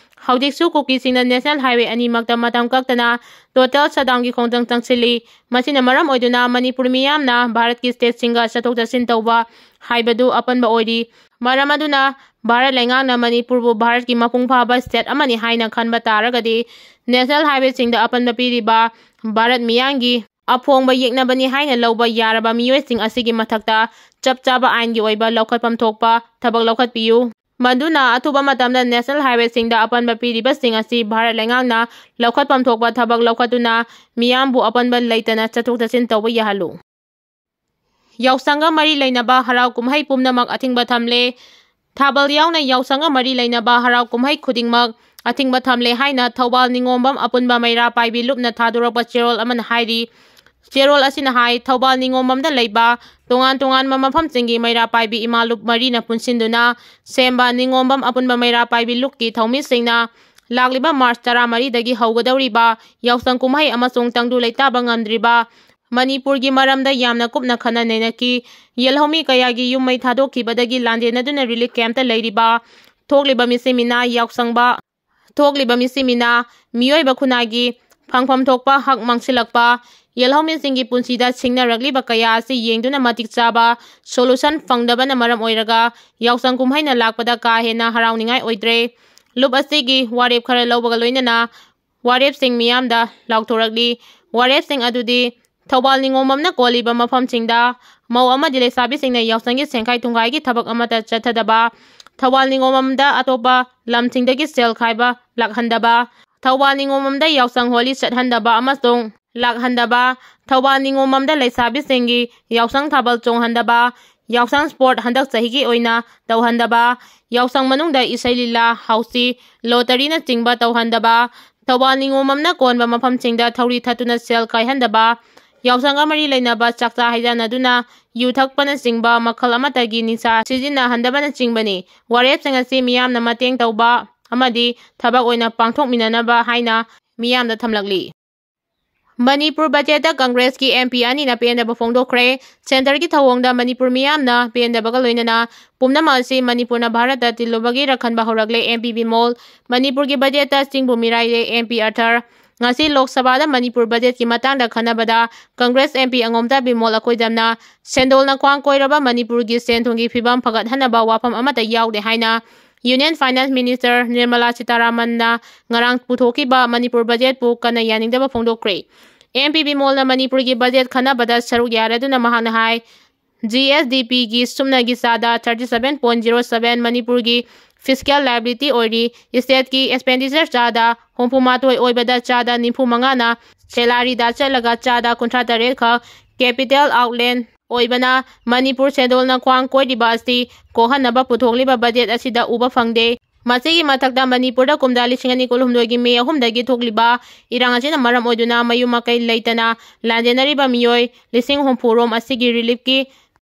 ꯍꯧꯖꯤꯛꯁꯨ ꯀꯨꯀꯤꯁꯤꯡꯅ National Highway ꯑꯅꯤꯃꯛꯇ ꯃꯇꯝ ꯀꯛꯇꯅ total shutdown ꯒꯤ ꯈꯣꯡꯖꯪ ꯆꯪꯁꯤꯜꯂꯤ꯫ ꯃꯁꯤꯅ ꯃꯔꯝ ꯑꯣꯏꯗꯨꯅ ꯃꯅꯤꯄꯨꯔ ꯃꯤꯌꯥꯝꯅ ꯚꯥꯔꯠꯀꯤ state ꯁꯤꯡꯒ ꯆꯠꯊꯣꯛ ꯆꯠꯁꯤꯟ ꯇꯧꯕ ꯍꯥꯏꯕꯗꯨ ꯑꯄꯟꯕ ꯑꯣꯏꯔꯤ꯫ ꯃꯔꯝ ꯑꯗꯨꯅ ꯚꯥꯔꯠ ꯂꯩꯉꯥꯛꯅ ꯃꯅꯤꯄꯨꯔꯕꯨ ꯚꯥꯔꯠꯀꯤ ꯃꯄꯨꯡ ꯐꯥꯕ state ꯑꯃꯅꯤ ꯍꯥꯏꯅ ꯈꯟꯕ ꯇꯥꯔꯒꯗꯤ National Highway ꯁꯤꯡꯗ ꯑꯄꯟꯕ ꯄꯤꯔꯤꯕ ꯚꯥꯔꯠ ꯃꯤꯌꯥꯝꯒꯤ ꯑꯐꯣꯡꯕ ꯌꯦꯛꯅꯕꯅꯤ ꯍꯥꯏꯅ ꯂꯧꯕ ꯌꯥꯔꯕ ꯃꯤꯑꯣꯏꯁꯤꯡ ꯑꯁꯤꯒꯤ ꯃꯊꯛꯇ ꯆꯞ ꯆꯥꯕ ꯑꯥꯏꯟꯒꯤ ꯑꯣꯏꯕ ꯂꯧꯈꯠꯐꯝ ꯊꯣꯛꯄ ꯊꯕꯛ ꯂꯧꯈꯠꯄꯤꯌꯨ꯫ ꯃꯗꯨꯅ ꯑꯊꯨꯕ ꯃꯇꯝꯗ National Highway ꯁꯤꯡꯗ ꯑꯄꯟꯕ ꯄꯤꯔꯤꯕꯁꯤꯡ ꯑꯁꯤ ꯚꯥꯔꯠ ꯂꯩꯉꯥꯛꯅ ꯂꯧꯈꯠꯐꯝ ꯊꯣꯛꯄ ꯊꯕꯛ ꯂꯧꯈꯠꯇꯨꯅ ꯃꯤꯌꯥꯝꯕꯨ ꯑꯄꯟꯕ ꯂꯩꯇꯅ ꯆꯠꯊꯣꯛ ꯆꯠꯁꯤꯟ ꯇꯧꯕ ꯌꯥꯍꯜꯂꯨ꯫ ꯌꯥꯎꯁꯪꯒ ꯃꯔꯤ ꯂꯩꯅꯕ ꯍꯔꯥꯎ ꯀꯨꯝꯍꯩ ꯄꯨꯝꯅꯃꯛ ꯑꯊꯤꯡꯕ ꯊꯝꯂꯦ꯫ ꯊꯥꯕꯜ ꯌꯥꯎꯅ ꯌꯥꯎꯁꯪꯒ ꯃꯔꯤ ꯂꯩꯅꯕ ꯍꯔꯥꯎ ꯀꯨꯝꯍꯩ ꯈꯨꯗꯤꯡꯃꯛ ꯑꯊꯤꯡꯕ ꯊꯝꯂꯦ ꯍꯥꯏꯅ ꯊꯧꯕꯥꯜ ꯅꯤꯉꯣꯝꯕꯝ ꯑꯄꯨꯟꯕ ꯃꯩꯔꯥ ꯄꯥꯏꯕꯤ ꯂꯨꯞꯅ ꯊꯥꯗꯣꯔꯛꯄ ꯆꯦꯔꯣꯜ ꯑꯃꯅ ꯍꯥꯏꯔꯤ꯫ ꯆꯦꯔꯣꯜ ꯑꯁꯤꯅ ꯍꯥꯏ, ꯊꯧꯕꯥꯜ ꯅꯤꯉꯣꯝꯕꯝꯗ ꯂꯩꯕ ꯇꯣꯉꯥꯟ ꯇꯣꯉꯥꯟꯕ ꯃꯐꯝꯁꯤꯡꯒꯤ ꯃꯩꯔꯥ ꯄꯥꯏꯕꯤ ꯏꯃꯥ ꯂꯨꯞ ꯃꯔꯤꯅ ꯄꯨꯟꯁꯤꯟꯗꯨꯅ ꯁꯦꯝꯕ ꯅꯤꯉꯣꯝꯕꯝ ꯑꯄꯨꯟꯕ ꯃꯩꯔꯥ ꯄꯥꯏꯕꯤ ꯂꯨꯞꯀꯤ ꯊꯧꯃꯤꯁꯤꯡꯅ ꯂꯥꯛꯂꯤꯕ March ꯇꯔꯥꯃꯔꯤꯗꯒꯤ ꯍꯧꯒꯗꯧꯔꯤꯕ ꯌꯥꯎꯁꯪ ꯀꯨꯝꯍꯩ ꯑꯃꯁꯨꯡ ꯇꯪꯗꯨ ꯂꯩꯇꯥꯕ ꯉꯝꯗ꯭ꯔꯤꯕ ꯃꯅꯤꯄꯨꯔꯒꯤ ꯃꯔꯝꯗ ꯌꯥꯝꯅ ꯀꯨꯞꯅ ꯈꯟꯅ ꯅꯩꯅꯈꯤ꯫ ꯌꯦꯜꯍꯧꯃꯤ ꯀꯌꯥꯒꯤ ꯌꯨꯝ ꯃꯩ ꯊꯥꯗꯣꯛꯈꯤꯕꯗꯒꯤ ꯂꯥꯟꯗꯦꯟꯅꯗꯨꯅ relief camp ꯇ ꯂꯩꯔꯤꯕ, ꯊꯣꯛꯂꯤꯕ ꯃꯤꯁꯤ ꯃꯤꯅꯥ ꯌꯥꯎꯁꯪꯕ, ꯊꯣꯛꯂꯤꯕ ꯃꯤꯁꯤ ꯃꯤꯅꯥ ꯃꯤꯑꯣꯏꯕ ꯈꯨꯟꯅꯥꯏꯒꯤ ꯐꯪꯐꯝ ꯊꯣꯛꯄ ꯍꯛ ꯃꯥꯡꯁꯤꯜꯂꯛꯄ, ꯌꯦꯜꯍꯧꯃꯤꯁꯤꯡꯒꯤ ꯄꯨꯟꯁꯤꯗ ꯁꯤꯡꯅꯔꯛꯂꯤꯕ ꯀꯌꯥ ꯑꯁꯤ ꯌꯦꯡꯗꯨꯅ ꯃꯇꯤꯛ ꯆꯥꯕ solution ꯐꯪꯗꯕꯅ ꯃꯔꯝ ꯑꯣꯏꯔꯒ ꯌꯥꯎꯁꯪ ꯀꯨꯝꯍꯩꯅ ꯂꯥꯛꯄꯗ ꯀꯥ ꯍꯦꯟꯅ ꯍꯔꯥꯎꯅꯤꯡꯉꯥꯏ ꯑꯣꯏꯗ꯭ꯔꯦ꯫ ꯂꯨꯞ ꯑꯁꯤꯒꯤ ꯋꯥꯔꯦꯞ ꯈꯔ ꯂꯧꯕꯒ ꯂꯣꯏꯅꯅ ꯋꯥꯔꯦꯞꯁꯤꯡ ꯃꯤꯌꯥꯝꯗ ꯂꯥꯎꯊꯣꯔꯛꯂꯤ꯫ ꯋꯥꯔꯦꯞꯁꯤꯡ ꯑꯗꯨꯗꯤ ꯊꯧꯕꯥꯜ ꯅꯤꯉꯣꯝꯕꯝꯅ ꯀꯣꯜꯂꯤꯕ ꯃꯐꯝꯁꯤꯡꯗ ꯃꯧ ꯑꯃꯗꯤ ꯂꯩꯁꯥꯕꯤꯁꯤꯡꯅ ꯌꯥꯎꯁꯪꯒꯤ ꯁꯦꯡꯈꯥꯏ ꯊꯨꯡꯈꯥꯏꯒꯤ ꯊꯕꯛ ꯑꯃꯠꯇ ꯆꯠꯊꯗꯕ, ꯊꯧꯕꯥꯜ ꯅꯤꯉꯣꯝꯕꯝꯗ ꯑꯇꯣꯞꯄ ꯂꯝꯁꯤꯡꯗꯒꯤ ꯁꯦꯜ ꯈꯥꯏꯕ ꯂꯥꯛꯍꯟꯗꯕ, ꯊꯧꯕꯥꯜ ꯅꯤꯉꯣꯝꯕꯝꯗ ꯌꯥꯎꯁꯪ ꯍꯣꯂꯤ ꯆꯠꯍꯟꯗꯕ ꯑꯃꯁꯨꯡ ꯂꯥꯛꯍꯟꯗꯕ, ꯊꯧꯕꯥꯜ ꯅꯤꯉꯣꯝꯕꯝꯗ ꯂꯩꯁꯥꯕꯤꯁꯤꯡꯒꯤ ꯌꯥꯎꯁꯪ ꯊꯥꯕꯜ ꯆꯣꯡꯍꯟꯗꯕ, ꯌꯥꯎꯁꯪ ꯁ꯭ꯄꯣꯔꯠ ꯍꯟꯗꯛ ꯆꯍꯤꯒꯤ ꯑꯣꯏꯅ ꯇꯧꯍꯟꯗꯕ, ꯌꯥꯎꯁꯪ ꯃꯅꯨꯡꯗ ꯏꯁꯩ ꯂꯤꯂꯥ, ꯍꯥꯎꯁꯤ, ꯂꯣꯇꯔꯤꯅꯆꯤꯡꯕ ꯇꯧꯍꯟꯗꯕ, ꯊꯧꯕꯥꯜ ꯅꯤꯉꯣꯝꯕꯝꯅ ꯀꯣꯟꯕ ꯃꯐꯝꯁꯤꯡꯗ ꯊꯧꯔꯤ ꯊꯠꯇꯨꯅ ꯁꯦꯜ ꯀꯥꯏꯍꯟꯗꯕ, ꯌꯥꯎꯁꯪꯒ ꯃꯔꯤ ꯂꯩꯅꯕ ꯆꯥꯛꯆꯥ ꯍꯩꯖꯥꯟꯅꯗꯨꯅ ꯌꯨ ꯊꯛꯄꯅꯆꯤꯡꯕ ꯃꯈꯜ ꯑꯃꯠꯇꯒꯤ ꯅꯤꯁꯥ ꯁꯤꯖꯤꯟꯅꯍꯟꯗꯕꯅꯆꯤꯡꯕꯅꯤ꯫ ꯋꯥꯔꯦꯞꯁꯤꯡ ꯑꯁꯤ ꯃꯤꯌꯥꯝꯅ ꯃꯇꯦꯡ ꯇꯧꯕ ꯑꯃꯗꯤ ꯊꯕꯛ ꯑꯣꯏꯅ ꯄꯥꯡꯊꯣꯛꯃꯤꯟꯅꯅꯕ ꯍꯥꯏꯅ ꯃꯤꯌꯥꯝꯗ ꯊꯝꯂꯛꯂꯤ꯫ ꯃꯅꯤꯄꯨꯔ ꯕꯖꯦꯠꯇ ꯀꯪꯒ꯭ꯔꯦꯁꯀꯤ ꯑꯦꯝ ꯄꯤ ꯑꯅꯤꯅ ꯄꯦꯟꯗꯕ ꯐꯣꯡꯗꯣꯛꯈ꯭ꯔꯦ꯫ ꯁꯦꯟꯇꯔꯒꯤ ꯊꯧꯑꯣꯡꯗ ꯃꯅꯤꯄꯨꯔ ꯃꯤꯌꯥꯝꯅ ꯄꯦꯟꯗꯕꯒ ꯂꯣꯏꯅꯅ ꯄꯨꯝꯅꯝ ꯑꯁꯤ ꯃꯅꯤꯄꯨꯔꯅ ꯚꯥꯔꯠꯇ ꯇꯤꯜꯂꯨꯕꯒꯤꯔ ꯈꯟꯕ ꯍꯧꯔꯛꯂꯦ꯫ ꯑꯦꯝ ꯄꯤ ꯕꯤꯃꯣꯜ ꯃꯅꯤꯄꯨꯔꯒꯤ ꯕꯖꯦꯠꯇ ꯆꯤꯡꯕꯨ ꯃꯤꯔꯥꯏꯔꯦ꯫ ꯑꯦꯝ ꯄꯤ ꯑꯔꯊꯔ ꯉꯁꯤ ꯂꯣꯛ ꯁꯚꯥꯗ ꯃꯅꯤꯄꯨꯔ ꯕꯖꯦꯠꯀꯤ ꯃꯇꯥꯡꯗ ꯈꯟꯅꯕꯗ ꯀꯪꯒ꯭ꯔꯦꯁ ꯑꯦꯝ ꯄꯤ ꯑꯉꯣꯝꯇ ꯕꯤꯃꯣꯜ ꯑꯀꯣꯏꯖꯝꯅ ꯁꯦꯟꯗꯣꯜꯅ ꯈ꯭ꯋꯥꯡ ꯀꯣꯏꯔꯕ ꯃꯅꯤꯄꯨꯔꯒꯤ ꯁꯦꯟ ꯊꯨꯝꯒꯤ ꯐꯤꯕꯝ ꯐꯒꯠꯍꯟꯅꯕ ꯋꯥꯐꯝ ꯑꯃꯠꯇ ꯌꯥꯎꯗꯦ ꯍꯥꯏꯅ ꯌꯨꯅꯤꯌꯟ ꯐꯥꯏꯅꯥꯟꯁ ꯃꯤꯅꯤꯁꯇꯔ ꯅꯤꯔꯃꯂꯥ ꯁꯤꯇꯥꯔꯥꯃꯟꯅ ꯉꯔꯥꯡ ꯄꯨꯊꯣꯛꯈꯤꯕ ꯃꯅꯤꯄꯨꯔ ꯕꯖꯦꯠꯄꯨ ꯀꯟꯅ ꯌꯥꯅꯤꯡꯗꯕ ꯐꯣꯡꯗꯣꯛꯈ꯭ꯔꯦ꯫ ꯑꯦꯝ ꯄꯤ ꯕꯤꯃꯣꯜꯅ ꯃꯅꯤꯄꯨꯔꯒꯤ ꯕꯖꯦꯠ ꯈꯟꯅꯕꯗ ꯁꯔꯨꯛ ꯌꯥꯔꯗꯨꯅ ꯃꯍꯥꯛꯅ ꯍꯥꯏ, ꯖꯤ ꯑꯦꯁ ꯗꯤ ꯄꯤꯒꯤ ꯁꯨꯞꯅꯒꯤ ꯆꯥꯗ thirty seven point zero seven ꯃꯅꯤꯄꯨꯔꯒꯤ ꯐꯤꯁꯀꯦꯜ ꯂꯥꯏꯕꯤꯂꯤꯇꯤ ꯑꯣꯏꯔꯤ꯫ ꯁ꯭ꯇꯦꯠꯀꯤ ꯑꯦꯛꯁꯄꯦꯟꯗꯤꯆꯔ ꯆꯥꯗ ꯍꯨꯝꯐꯨ ꯃꯥꯊꯣꯏ ꯑꯣꯏꯕꯗ ꯆꯥꯗ ꯅꯤꯐꯨ ꯃꯉꯥꯅ ꯁꯦꯂꯥꯔꯤꯗ ꯆꯠꯂꯒ ꯆꯥꯗ ꯀꯨꯟꯊ꯭ꯔꯥ ꯇꯔꯦꯠ ꯈꯛ ꯀꯦꯄꯤꯇꯦꯜ ꯑꯥꯎꯠꯂꯦꯟ ꯑꯣꯏꯕꯅ ꯃꯅꯤꯄꯨꯔ ꯁꯦꯟꯗꯣꯜꯅ ꯈ꯭ꯋꯥꯡ ꯀꯣꯏꯔꯤꯕ ꯑꯁꯤ ꯀꯣꯛꯍꯟꯅꯕ ꯄꯨꯊꯣꯛꯂꯤꯕ ꯕꯖꯦꯠ ꯑꯁꯤꯗ ꯎꯕ ꯐꯪꯗꯦ꯫ ꯃꯁꯤꯒꯤ ꯃꯊꯛꯇ ꯃꯅꯤꯄꯨꯔꯗ ꯀꯨꯝꯖꯥ ꯂꯤꯁꯤꯡ ꯑꯅꯤ ꯀꯨꯟꯍꯨꯝꯗꯣꯏꯒꯤ ꯃꯦ ꯑꯍꯨꯝꯗꯒꯤ ꯊꯣꯛꯂꯤꯕ ꯏꯔꯥꯡ ꯑꯁꯤꯅ ꯃꯔꯝ ꯑꯣꯏꯗꯨꯅ ꯃꯌꯨꯝ ꯃꯀꯩ ꯂꯩꯇꯅ ꯂꯥꯟꯖꯦꯟꯅꯔꯤꯕ ꯃꯤꯑꯣꯏ ꯂꯤꯁꯤꯡ ꯍꯨꯝꯐꯨ ꯔꯣꯝ ꯑꯁꯤꯒꯤ ꯔꯤꯂꯤꯐꯀꯤ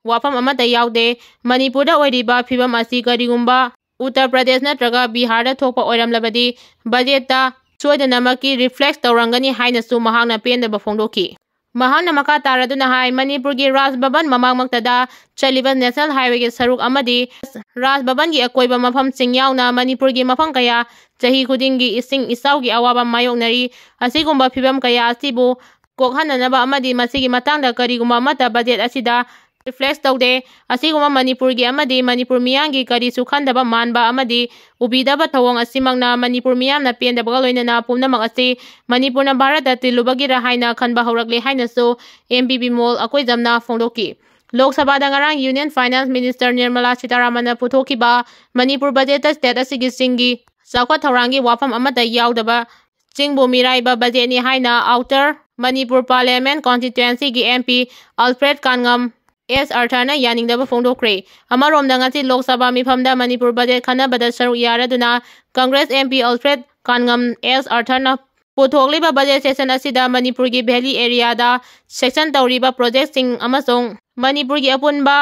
ꯋꯥꯐꯝ ꯑꯃꯠꯇ ꯌꯥꯎꯗꯦ꯫ ꯃꯅꯤꯄꯨꯔꯗ ꯑꯣꯏꯔꯤꯕ ꯐꯤꯕꯝ ꯑꯁꯤ ꯀꯔꯤꯒꯨꯝꯕ ꯎꯠꯇꯔ ꯄ꯭ꯔꯗꯦꯁ ꯅꯠꯇ꯭ꯔꯒ ꯕꯤꯍꯥꯔꯗ ꯊꯣꯛꯄ ꯑꯣꯏꯔꯝꯂꯕꯗꯤ ꯕꯖꯦꯠꯇ ꯁꯣꯏꯗꯅꯃꯛꯀꯤ ꯔꯤꯐ꯭ꯂꯦꯛꯁ ꯇꯧꯔꯝꯒꯅꯤ ꯍꯥꯏꯅꯁꯨ ꯃꯍꯥꯛꯅ ꯄꯦꯟꯗꯕ ꯐꯣꯡꯗꯣꯛꯈꯤ꯫ ꯃꯍꯥꯛꯅ ꯃꯈꯥ ꯇꯥꯔꯗꯨꯅ ꯍꯥꯏ, ꯃꯅꯤꯄꯨꯔꯒꯤ ꯔꯥꯖ ꯚꯕꯟ ꯃꯃꯥꯡꯃꯛꯇꯗ ꯆꯠꯂꯤꯕ ꯅꯦꯁꯅꯦꯜ ꯍꯥꯏꯋꯦꯒꯤ ꯁꯔꯨꯛ ꯑꯃꯗꯤ ꯔꯥꯖ ꯚꯕꯟꯒꯤ ꯑꯀꯣꯏꯕ ꯃꯐꯝꯁꯤꯡ ꯌꯥꯎꯅ ꯃꯅꯤꯄꯨꯔꯒꯤ ꯃꯐꯝ ꯀꯌꯥ ꯆꯍꯤ ꯈꯨꯗꯤꯡꯒꯤ ꯏꯁꯤꯡ ꯏꯆꯥꯎꯒꯤ ꯑꯋꯥꯕ ꯃꯥꯌꯣꯛꯅꯔꯤ꯫ ꯑꯁꯤꯒꯨꯝꯕ ꯐꯤꯕꯝ ꯀꯌꯥ ꯑꯁꯤꯕꯨ ꯀꯣꯛꯍꯟꯅꯅꯕ ꯑꯃꯗꯤ ꯃꯁꯤꯒꯤ ꯃꯇꯥꯡꯗ ꯀꯔꯤꯒꯨꯝꯕ ꯑꯃꯠꯇ ꯕꯖꯦꯠ ꯑꯁꯤꯗ ꯔꯤꯐ꯭ꯂꯦꯛꯁ ꯇꯧꯗꯦ꯫ ꯑꯁꯤꯒꯨꯝꯕ ꯃꯅꯤꯄꯨꯔꯒꯤ ꯑꯃꯗꯤ ꯃꯅꯤꯄꯨꯔ ꯃꯤꯌꯥꯝꯒꯤ ꯀꯔꯤꯁꯨ ꯈꯟꯗꯕ ꯃꯥꯟꯕ ꯑꯃꯗꯤ ꯎꯕꯤꯗꯕ ꯊꯧꯑꯣꯡ ꯑꯁꯤꯃꯛꯅ ꯃꯅꯤꯄꯨꯔ ꯃꯤꯌꯥꯝꯅ ꯄꯦꯟꯗꯕꯒ ꯂꯣꯏꯅꯅ ꯄꯨꯝꯅꯃꯛ ꯑꯁꯤ ꯃꯅꯤꯄꯨꯔꯅ ꯚꯥꯔꯠꯇ ꯇꯤꯜꯂꯨꯕꯒꯤꯔ ꯍꯥꯏꯅ ꯈꯟꯕ ꯍꯧꯔꯛꯂꯦ ꯍꯥꯏꯅꯁꯨ ꯑꯦꯝ ꯄꯤ ꯕꯤꯃꯣꯜ ꯑꯀꯣꯏꯖꯝꯅ ꯐꯣꯡꯗꯣꯛꯈꯤ꯫ ꯂꯣꯛ ꯁꯚꯥꯗ ꯉꯔꯥꯡ ꯌꯨꯅꯤꯌꯟ ꯐꯥꯏꯅꯥꯟꯁ ꯃꯤꯅꯤꯁꯇꯔ ꯅꯤꯔꯃꯂꯥ ꯁꯤꯇꯥꯔꯥꯃꯟꯅ ꯄꯨꯊꯣꯛꯈꯤꯕ ꯃꯅꯤꯄꯨꯔ ꯕꯖꯦꯠꯇ ꯁ꯭ꯇꯦꯠ ꯑꯁꯤꯒꯤ ꯆꯤꯡꯒꯤ ꯆꯥꯎꯈꯠ ꯊꯧꯔꯥꯡꯒꯤ ꯋꯥꯐꯝ ꯑꯃꯠꯇ ꯌꯥꯎꯗꯕ ꯆꯤꯡꯕꯨ ꯃꯤꯔꯥꯏꯕ ꯕꯖꯦꯠꯅꯤ ꯍꯥꯏꯅ outer Manipur Parliament Constituencyꯒꯤ MP Alfred ꯀꯥꯟꯉꯝ ꯑꯦꯁ ꯑꯥꯔꯊꯔꯅ ꯌꯥꯅꯤꯡꯗꯕ ꯐꯣꯡꯗꯣꯛꯈ꯭ꯔꯦ꯫ ꯑꯃꯔꯣꯝꯗ, ꯉꯁꯤ ꯂꯣꯛ ꯁꯚꯥ ꯃꯤꯐꯝꯗ ꯃꯅꯤꯄꯨꯔ budget ꯈꯟꯅꯕꯗ ꯁꯔꯨꯛ ꯌꯥꯔꯗꯨꯅ Congress MP Alfred ꯀꯥꯟꯉꯝ ꯑꯦꯁ ꯑꯥꯔꯊꯔꯅ ꯄꯨꯊꯣꯛꯂꯤꯕ budget session ꯑꯁꯤꯗ ꯃꯅꯤꯄꯨꯔꯒꯤ valley areaꯗ sanction ꯇꯧꯔꯤꯕ projectꯁꯤꯡ ꯑꯃꯁꯨꯡ ꯃꯅꯤꯄꯨꯔꯒꯤ ꯑꯄꯨꯟꯕ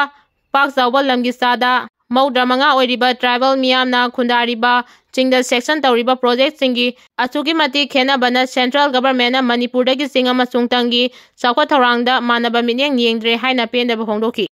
ꯄꯥꯛ ꯆꯥꯎꯕ ꯂꯝꯒꯤ ꯆꯥꯗ ꯃꯧꯗ꯭ꯔꯥ ꯃꯉꯥ ꯑꯣꯏꯔꯤꯕ tribal ꯃꯤꯌꯥꯝꯅ ꯈꯨꯟꯗꯥꯔꯤꯕ ꯆꯤꯡꯗ sanction ꯇꯧꯔꯤꯕ projectꯁꯤꯡꯒꯤ ꯑꯁꯨꯛꯀꯤ ꯃꯇꯤꯛ ꯈꯦꯟꯅꯕꯅ central governmentꯅ ꯃꯅꯤꯄꯨꯔꯗꯒꯤ ꯆꯤꯡ ꯑꯃꯁꯨꯡ ꯇꯝꯒꯤ ꯆꯥꯎꯈꯠ ꯊꯧꯔꯥꯡꯗ ꯃꯥꯟꯅꯕ ꯃꯤꯠꯌꯦꯡ ꯌꯦꯡꯗ꯭ꯔꯦ ꯍꯥꯏꯅ ꯄꯦꯟꯗꯕ ꯐꯣꯡꯗꯣꯛꯈꯤ꯫